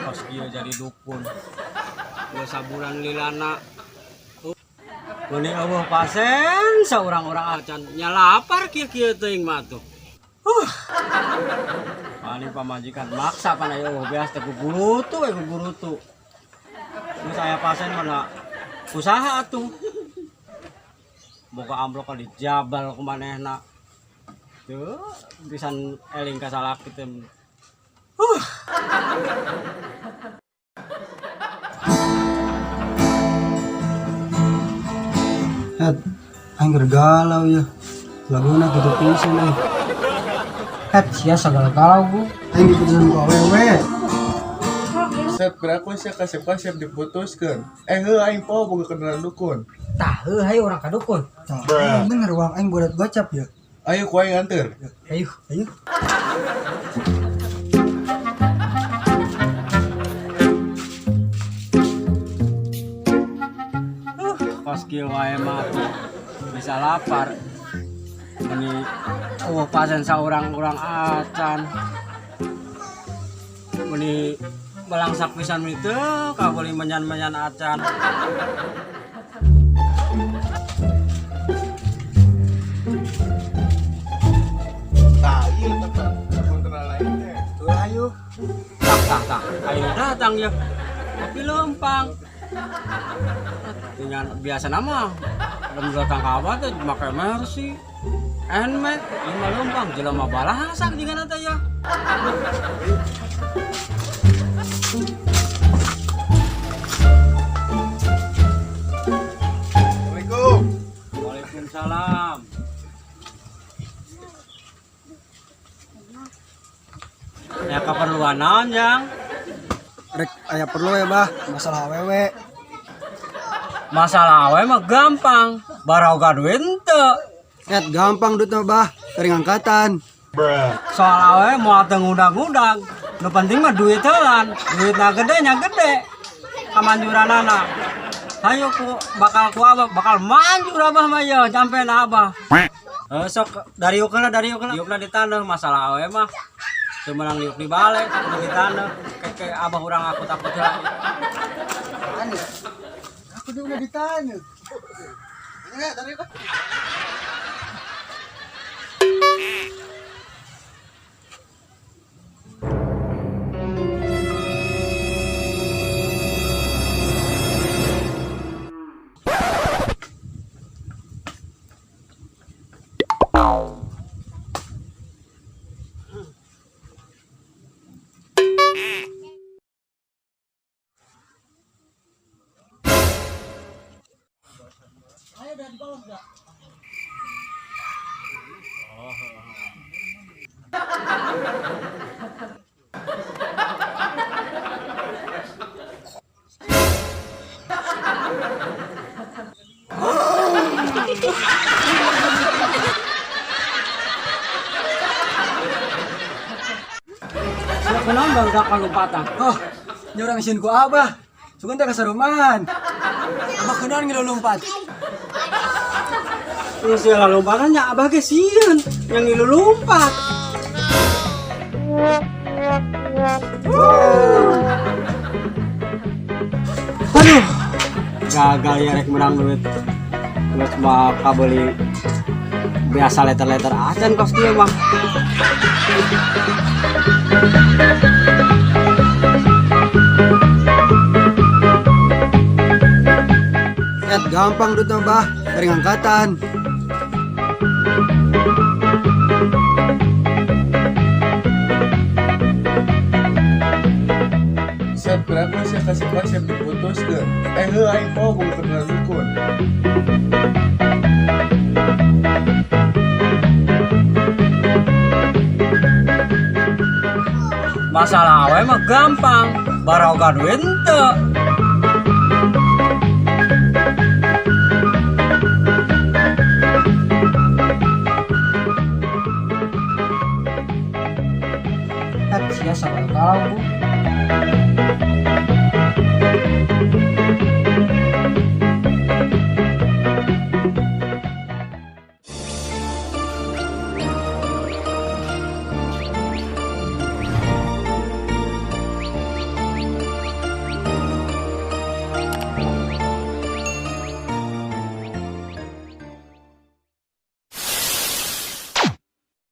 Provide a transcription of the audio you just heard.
Pas dia jadi dukun. Dua sabulan lilana. Meni eueuh pasen saurang-urang acan nya lapar kieu-kieu teuing mah tuh. Paling pamajikan maksa pan aya eueuh beas teh gugurutu we gugurutu. Geus aya pasen mana usaha atuh. Boga amplop ka dijabal ku manehna. Tuh, pisan eling ka salaki teh. Het, aing keur galau ya. Laguna kitu pisan euy. Het, sia sagala galau bu. Aing diputusan ku awewe. Sep, gerak sia kasep-kasep diputuskeun. Eh heuh aing poho boga kenalan dukun. Tah, heuh hayu urang ka dukun. Tah, bener uang aing buat gocap ya. Ayo ku aing anter. Ayo. Ayo. Kos kieu wae mah tuh bisa lapar. Meni eueuh pasen saurang-urang acan. Meni melangsak pisan meni teu kabeuli menyan-menyan acan. Tah, ieu tetep dukun kenal lain teh. Tuh ayo. Tah tah tah, ayo datang ya. Tapi lempang. Dengan biasa nama, belum datang ke abah teh make Mercy, Nmax, lima lempang, jelema balasak juga nanti ya. Assalamualaikum. Waalaikumsalam. Ya keperluan naon yang? Rek aya perlu ya, Bah, masalah awewe. Masalah awe mah gampang, baroga duit henteu. Het, gampang duit mah, Bah, dari angkatan. Soal awe moal teu ngudag-ngudag. Nu penting mah duit heulan, duitna gede nya gede. Kamanjuranana. Hayu ku bakal ku abah bakal manjur abah mah ye sampe na abah. Sok dari yuk heula diukna di taneuh masalah awe mah. Teu meunang diuk di bale, kudu di taneuh. Keke abah urang aku takut heula. Aku juga udah ditanya. Sia kunaon barudak kalumpatan? Oh, nya urang sieun ku abah. Sugan teh kasaruman. Abah kunaon ngilulumpat? Terus sia lalumpatan nya abah ge sieun yang ngilulumpat. Aduh, gagal ya rek menang duit. Geus mah kabeuli biasa letter-letter acan kos kieu mah. Het, gampang duit mah, Bah, dari angkatan. Sep, gerak sia kasep-kasep diputuskeun. Eh heuh aing poho boga kenalan dukun. Masalah awe mah gampang, baroga duit henteu. Sia sagala galau, Bu.